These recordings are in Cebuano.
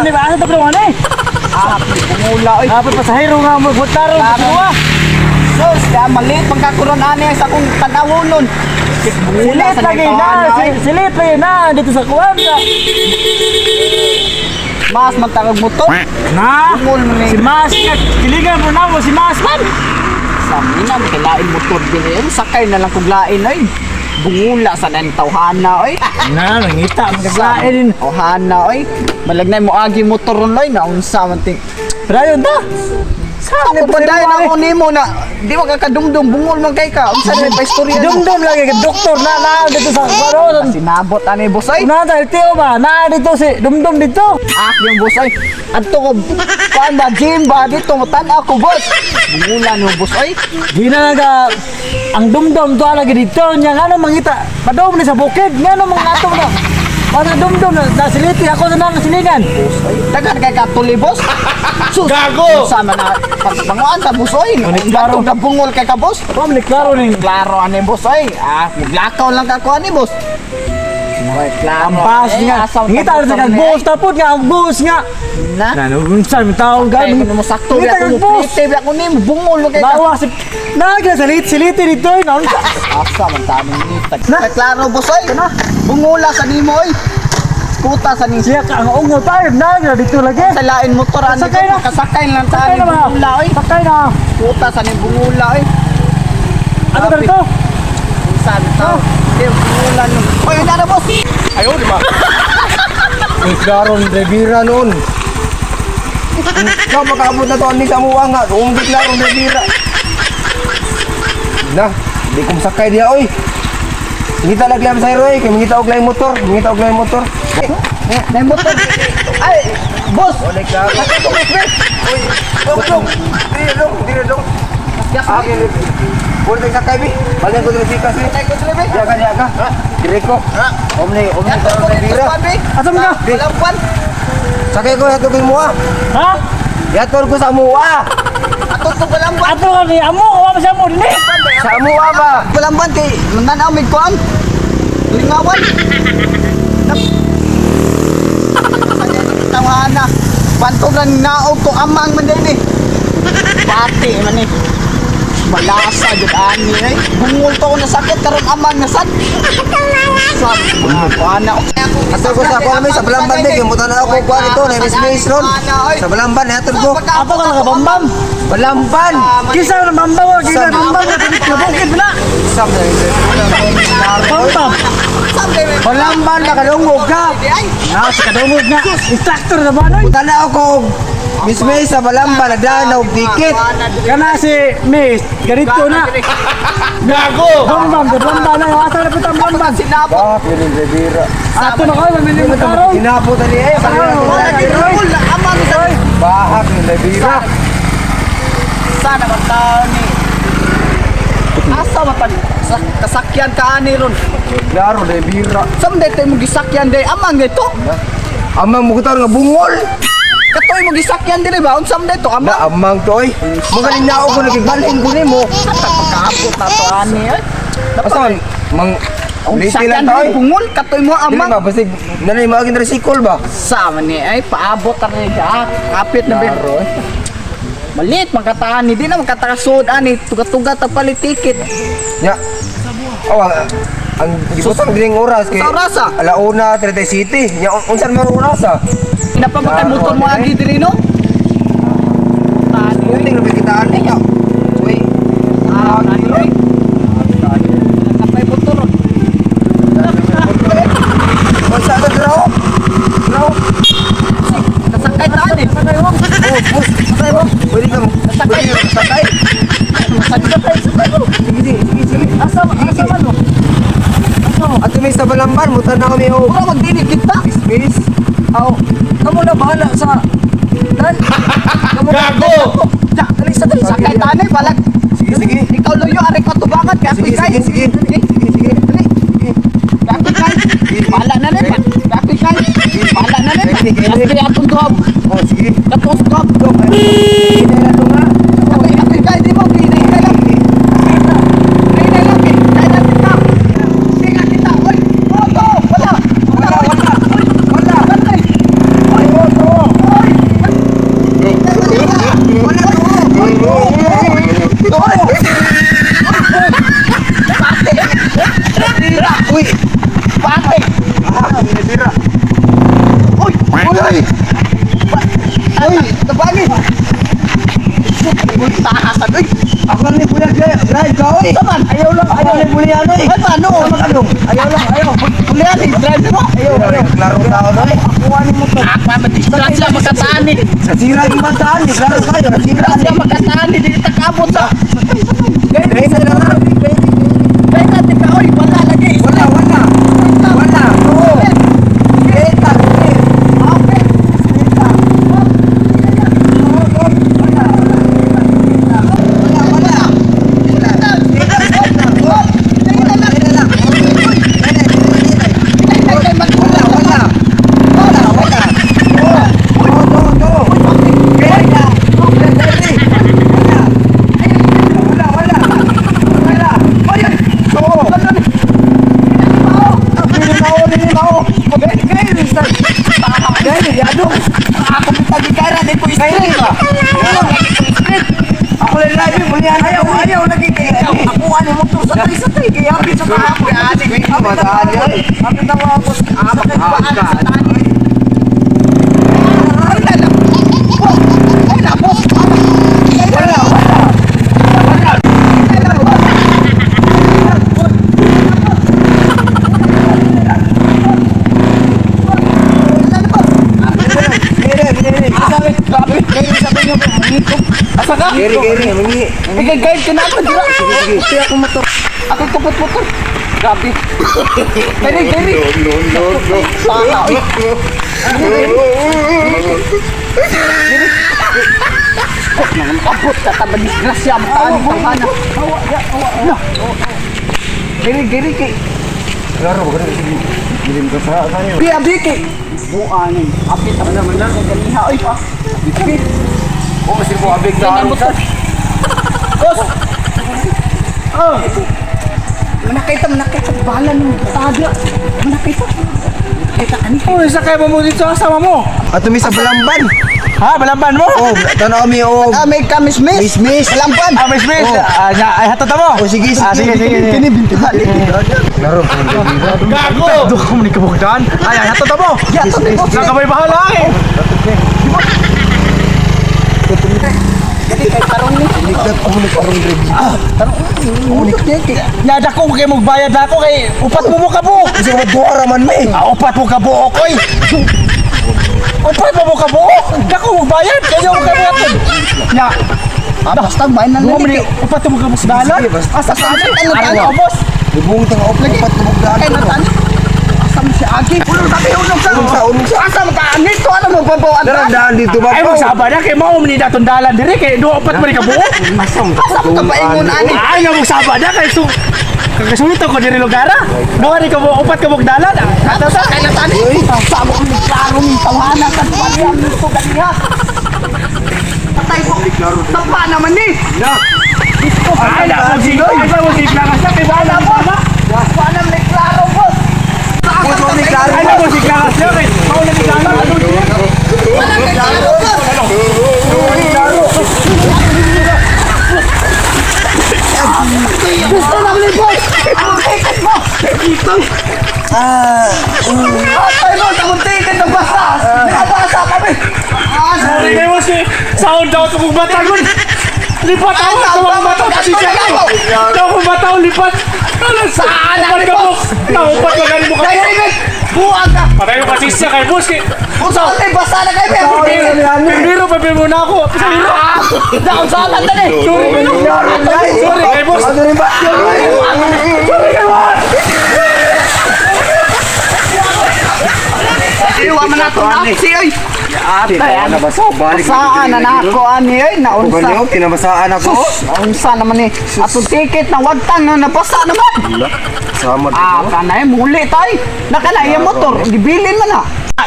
Ni ba asa ta bro ani? Ah, bungula oy. Dapat pasahero nga mo butaro Klaro. sa. Sus, kaya maliit pang kakuron ani sa akong tanawon nun. Bungula Silit sa lagi na, tawhana, oy. silit lagi na dito sa kuwan sa. Mas man tangag motor. Na. Bungol man ni. Si Mas nga kilingan mo na mo si Mas man. Sa mina mo lain motor din eh. Sakay na lang kog lain oy. Bungula sa nang tawhana oy. Na nangita magkaglain. Tawhana oy. Malagnay mo agi motor ron oy, naunsa man ting. Pero ta. Sa Ako pa dahil ako nimo na di mo kakadumdum, bungol man kay ka. Unsa na pa istorya no? Dumdum lagi kay doktor na na dito sa kuwan. Sinabot ani boss oy. Una ta LTO ba? Na dito si Dumdum dito. Ah, yung boss oy. Adto ko kuan ba, gym ba dito mo tan-aw ko, boss. Bungula no, boss oy. Di na naga ang dumdum to lagi dito nya ngano mangita. Padom ni sa bukid ngano mga ato na. Para dumdum na, na siliti ako sa nang silingan. Boss oy. Daghan kay katuli, boss. Sus. Gago! Unsa man na pagbanguan ta, boss oy. Ulit klaro. Klaro na bungol kay ka, boss. Oh, ni klaro ning Klaro ani, boss oy. Ah, maglakaw lang ka ko ani, boss. Oy, klaro. ang pas Eh, nga. asa man Ngita ta sa motor kag ni, boss tapod nga ang boss nga. ay? Na. Na no unsa mi tawo Kay gan. kuno mo sakto Ngita biya kag ko boss. plite biya ko nimo, bungol man kay ka. Bawa si Naga salit siliti dito na unsa. Asa man ta ni tag. Na. Kay klaro, boss oy. Bungula sa nimo oy. Kuta sa ni Siya ka ang ungo tayo naga dito lagi. Sa lain motor ani Sakay ko na. makasakay lang ta Sakay ani na ba? bungula oy. Sakay na. Kuta sa ni bungula oy. Ano dito? Unsa man ta? Di bungula no. Oy, na na, boss. Ayaw, di ba? May klaro ni Revira noon. Ikaw makaabot na to ani sa amuha nga. Kung di klaro ni Revira. Na, di ko masakay diya oy. Ngita lang lang sa oy, kay mangita og laing motor, mangita og laing motor. May motor. Ay, boss. Olay klaro. Sakay ko, boss, boss. Oy, dong dong. Di dong, di dong. Gas. Ah, boleh tak sakay bi? Balik ko diri sikas bi. Sakay ko diri, bi. Diya ka, diya ka. Dire ko. Omni, omni Yan, klaro ko ni dito, Revira. bi. Asa man ka? Walang. Sakay ko yato kay mua. Ha? Yatol ko sa mua. Ato ko balamban. Ato ka ni amo, wa pa siya mo dinhi. Sa mua ba? Balamban kay nanaw mig kuan. Lingawan. Tawana. Bantog lang naog ko amang man din eh. Pati man eh. Balasa jud ani eh. Bungol to ko nasakit karon amang nasad. Sa kuana. Ato ko sa kuan sa Balamban bi, kay mutan ako kuan ito na miss ron. Sa Balamban yatol ko. Ato ka nakabambam. Balamban. Kisa na bambam wa kisa bambam na bukid na. Sam na Bambam. Balamban nakadungog ka. Na sa kadungog nga. Instructor na ba noy? Mutan ako Miss May sa Balamban nagdaan na og ticket. Kana si Miss ganito na. Gago! Bambam, sa bambam na asa na pitang bambam. Sinabot. Ah, piling Revira. Ato na kayo mamili mo karon. Kinapot ani eh. Wala gid amang sa Bahak ni Revira. Sana man tao ni. Asa man tag sa kasakyan ka ani ron. Klaro Revira. Samday tayo mo gisakyan day amang dito. Amang mo nga bungol. Katoy mo gisakyan diri ba? Unsam day to Na amang. amang to oy. Magaling na ako nagbalhin ko nimo. Pagkaabot na to ani oy. Asa man mang Ang Liti sakyan lang to oy. diri bungol katoy mo Dili amang. ba basig nanay maagin tricycle ba? Sa man ni ay paabot ta ni ah, kapit na be. Malit man kataan ni di na makatakasood ani tuga-tuga ta palit ticket. Ya. Oh, ang gibutang dining oras kay Sa oras, ah? Alauna 37. Nya unsan man oras ah? Napabakay motor mo agi diri no? Tani oy. Uting ra kitaan niya. Uy, Ah, tani oy. Nakapay motor. unsa ka draw? Draw. Kasakay ta ani. Oh, bus. Sakay mo. Pwede ka mo. Sakay. Pwede ka sakay. Sakay sakay mo. Sige, sige, sige, sige. Asa asa man mo? Asa mo? Ato may sa Balamban, mutan na kami og Mura magdili kita. Miss. Aw, kamo na bahala sa Dan. Kamo na. Gago! Ja, dali sa dali sakay ta ani balag. Sige, sige. Ikaw luyo ari katubangan kay ako'y Sige, kay. sige, sige. Sige, sige. Dali. Kay ako'y kay. Bahala na ni. Kay ako'y kay. Bahala na ni. Ako'y atong duha. Oh, sige. Katong duha. Sige na to nga. Ako'y kay di mo kay kay lang. Kay na lang kay kay na kita. Kay na kita. Oy, moto. Wala. Wala, wala. Wala. Wala. Oy, oh, oh. Bulag drive ka oy. Saman. Ayaw lang, ayaw lang bulihan oy. Ay, paano? Sama ka dong. Ayaw lang, ayaw. Bulihan eh, drive mo. Ayaw, ayaw. Klaro tao na eh. Kuha ni motor. Ako, madisgrasya makataan eh. Nasira yung bataan eh. Klaro kayo, nasira. Disgrasya makataan eh. Dili takabot sa. Kaya na lang. Kaya natin ka, oy, wala lagi. Wala, wala. Wala. Oo. Kita, Okay. kita. Wala, wala. Wala, wala. Wala, wala. Oo. Oo, oo, oo. Kaya, wala. Wala, wala. Wala. Ay, ay. Oo. Dili mao, dili mao. Gay, yadong. Ako bitag di ko Kay ba? Ako lang live, bulihan. Ayaw, ayaw lagi kay. Ako ani motor sa tay kay hapit sa kahapon ani. Mataan yan. Hapit na mo ako. Bakit ba ani sa tani? Ay na na. Ay na boss. Wala, wala. Asa ka? Gary, Gary, mangi. Ikaw guide ka na ako dira. Sige, sige. Kaya ako motor. Ako kapot motor. Grabe. Keri, keri. No, no, no. Sana, oy. Abot ka ta disgrasya mo taan tangana. No. Giri giri kay Klaro, ganun. Sige. Bilim ka sa tayo. Bi abi kay buanin. Apit ang naman na ganiha oy. Bi. Oh, kasi mo abig Kaya motor. Boss. Oh. Manakita manakita bala nung tada. Manakita. Kita ani. Uy, sakay mo mo dito asawa mo. Ato mi sa Balamban. Ha, balamban mo? Oh, tanaw mi og Ah, may kamismis. Mismis. Lampan. Ah, miss, miss. Oh. Ah, ay, hatod na mo. Oh, sige, sige. Ah, sige, sige. sige. Kini binti balik. Klaro. Gago! Doon ko ni kabugdan. Ay, ay, hatod na mo. Ya, to ni boss. Saan ka ba'y bahala eh? Dili kay karon ni. Ligdat ako ni karong drive. Unik kay. Nyada ko kay magbayad na ako kay upat mo mo kabuok. Kasi ka duha ra man mi. Ah, upat mo kabuok oy. Upat mo mo kabuok. Dako magbayad kayo mo kabuok. Nya, Ah, basta main na mo lang ni ni. upat mo kabuok dalan. Sige, basta. Asa sa Ano, ano, ano, ano? boss? Ibung tang upat ka bugdaan. Kay natani. Asa mo si Agi? Ulong sabi ulong sa. Ulong sa, ulong sa. Asa mo ka anito ano mo babaw Dara daan dito ba? Ay mo saba na kay mao ni daton dalan diri kay duha upat mo ni kabuok. Asa mo ka paingon ani? Ay nga mo saba na kay su Kakasulot ako diri lugara. Duha ni kabuok upat kabuok dalan. Ato sa Kay natani. Sa mo ang klaro ni tawana sa palyan nito ganiha. Patay ko. Tapa naman ni. Ay na mo sigo. Ay mo sigla ka sa kay wala mo. Wala ni klaro boss. Asa mo ni klaro. Ay na mo sigla ka sa kay mao na ni dalan. Wala ni klaro boss. Gusto na ni boss. Ang ticket mo. Atay mo, sa mong ticket nabasa. Nabasa kami. Ah, Sorry kayo mo si sound out kung bata ko. Lipat ako Ay, sa mga tama, bata tama, si Jack. tama. Daw kung bata ko lipat. Saan Upat ka mo. Naupat ka gani mo ka. Kay buang ka. Patay ko kasi siya kay boss kay. Unsa tay basa na kay pero. Primero pa mo na ako. Pasahero. Daon sa tan eh. Sorry kayo. Sorry kay boss. Ano rin ba? Sorry kay boss. Iwa man ato na si oy. Atay, nabasa balik. Saan na nako ani oy naunsa. Ganyo, kinabasaan ako. Sus, naunsa naman eh. Atong ticket na wagtang na nabasa naman. Sama Ah, kanay muli tay. Nakanay ang motor, gibilin man na.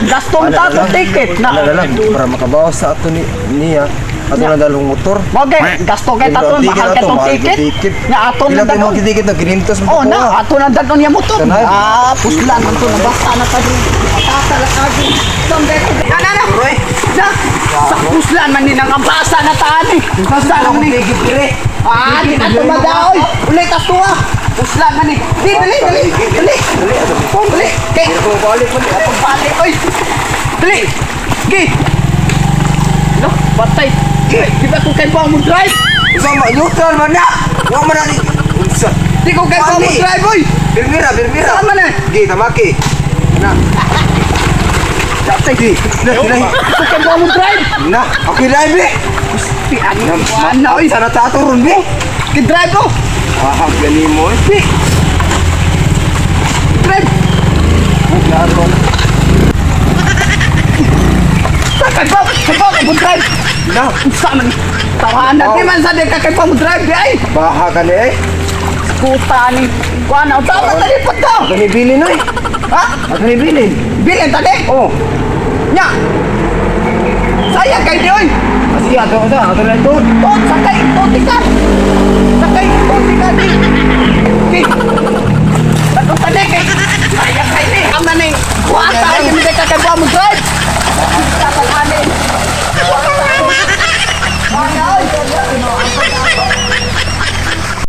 Gastong ta atong ticket na. Wala lang, para makabawas sa ato ni niya. Ato na dalong motor. Okay, gasto kay taton, mahal kay tong ticket. Nga aton na Pila dadon. mo ticket na 500 mo. Oh na, ato na dadon niya motor. Kanay. Ah, puslan man to nabasa na ta dun. Patasa la kagi. Sambe. Na na na. Na. Sa puslan man ni nang ambasa na ta ani. Basta lang ni. Ah, di na tumadaoy. Ulit ato ah. Puslan man ni. Di dali dali. Dali. Dali. Kay Balik mo. balik oy. Dali. Gi. No, patay. Di ba kung kay mo drive? Unsa ma neutral man na? Wa man na ni. Unsa? Di ko kay mo Ani. drive oy. Birmira, birmira. Saan man eh? Gi, tamaki. Na. Gi, na, na. Di ko kay mo drive. Na, okay drive eh. Pi ani Na, ana oy. Sana tato ron be. Ki drive oh. Ah, gani mo eh. Pi. Drive. Klaro. Sa kay pa, kay pa mo drive. Na, Unsa man? Tawanan di man sa di ka kay pa mo drive di ay. baha ka ni eh. Kuta ni. Kuan unsa man tadi pa to? Ako ni bilin oy. Ha? Ako ni bilin. Bilin tadi. Oh, Nya. Sayang kay di oy. Kasi ato sa ato na ito. Tuod